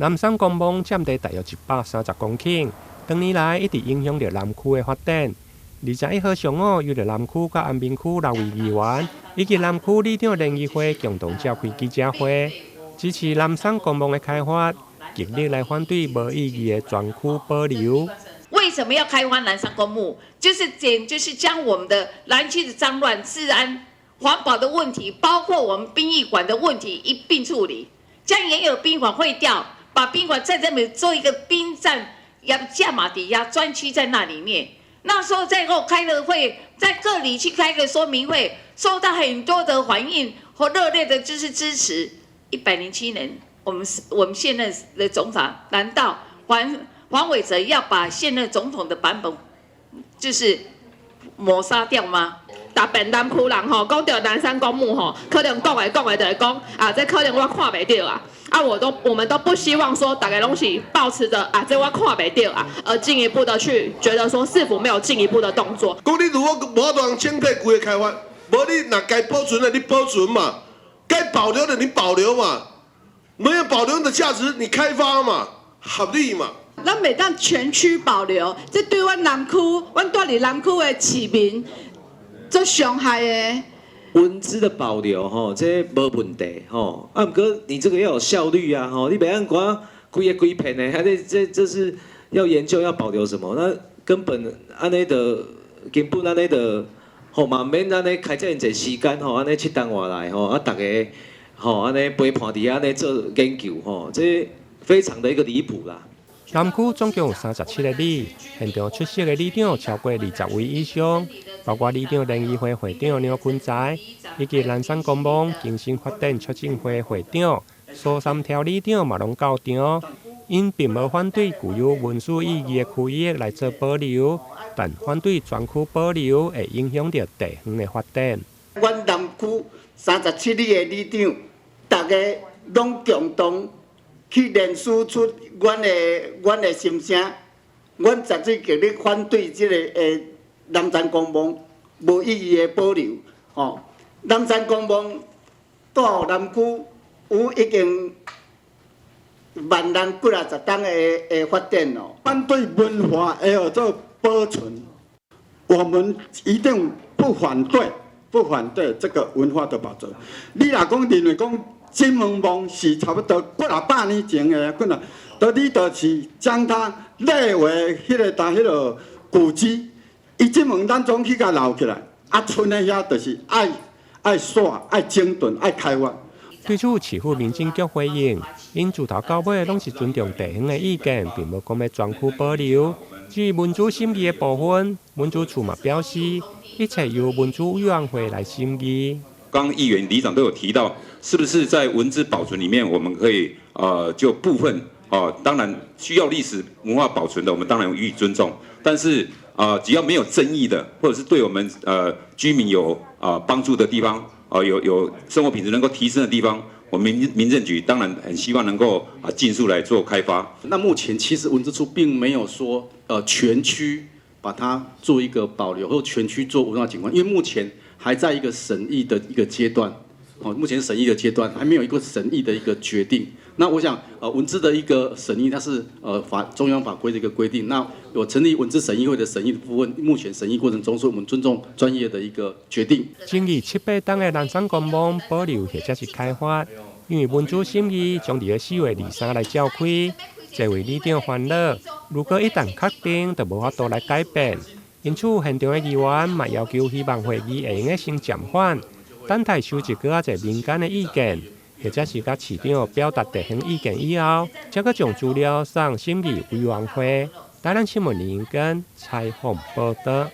南山公墓佔地大約130公頃，長年來一直影響著南區的發展。21號上午，由著南區佮安平區六位議員以及南區里長聯誼會共同召開記者會，支持南山公墓的開發，極力來反對無意義的全區保留。為什麼要開發南山公墓？就是簡，就是將我們的南區的髒亂、治安、環保的問題，包括我們殯儀館的問題一併處理，將原有的殯儀館廢掉，把殯儀館在這裡做一個殯葬，要價馬底下專區在那裡面。那時候在後開了會，在各里去開個說明會，受到很多的反應和熱烈的就是支持。107年，我們現任的總統，難道黃偉哲要把現任總統的版本就是抹殺掉嗎？特別南區人吼，講著南山公墓吼，可能講的講的就會講啊，這可能我看袂著啊，啊，我們都不希望說逐家攏是抱持著啊，這我看袂著啊，而進一步的去覺得說是否沒有進一步的動作。講你如果無法度通清退規个開發，無你若該保存的你保存嘛，該保留的你保留嘛，沒有保留的價值你開發嘛，合理嘛。咱袂當全區保留，這對阮南區，阮住佇南區的市民足傷害的。文資的保留吼，這無問題吼。啊，毋過你這個要有效率啊，吼，你袂用講規个規片的，還這這是要研究要保留什麼？那根本按呢的根本按呢的吼嘛免按呢開這麼濟時間吼，按呢七冬外來吼，啊，逐家吼按呢陪伴佇遐按呢做研究吼，這非常的一個離譜啦。南區總共有37個里，現場出席的里長超過20位以上，包括里長聯誼會會長梁坤才，以及南山公墓更新發展促進會會長蘇三條里長嘛攏到場。𪜶並無反對具有文史意義的區域來做保留，但反對全區保留會影響著地方的發展。阮南區37里的里長，逐家攏共同去聯署出阮的心聲，阮絕對極力反對這個南山公墓無意義的保留。吼，南山公墓帶予南區有已經萬人幾若十冬的發展咯。反對文化會做保存，我們一定不反對，不反對這個文化的保存。你若講認為講金門墓是差不多幾若百年前的，幾若，都你就是將它列為彼個當彼个古蹟，伊這門咱總去共留起來，啊，賰的遐就是愛愛煞、愛整頓、愛開發。對此，市府民政局回應，𪜶自頭到尾攏是尊重地方的意見，並無講欲全區保留。至於文資審議的部分，文資處嘛表示，一切由文資委員會來審議。剛議員、里長都有提到，是不是在文資保存裡面，我們可以就部分哦，當然需要歷史文化保存的，我們當然予以尊重。但是只要沒有爭議的，或者是對我們居民有幫助的地方，有生活品質能夠提升的地方，我們民政局當然很希望能夠盡速來做開發。那目前其實文資處並沒有說全區把它做一個保留，或全區做文化景觀，因為目前還在一個審議的一個階段，哦，目前審議的階段還沒有一個審議的一個決定。那我想，文資的一個審議，它是中央法規的一個規定。那有成立文資審議會的審議的部分，目前審議過程中，所以我們尊重專業的一個決定。爭議七八冬的南山公墓保留或者是開發，因為文資審議將佇4月23來召開，這位里長煩惱，如果一旦確定，就無法度來改變。因此，現場的議員嘛要求希望會議會用得先暫緩，等待收集閣較濟民間的意見，或者是佮市長表達地方意見以後，才閣將資料送審議委員會。台南新聞林根採訪報導。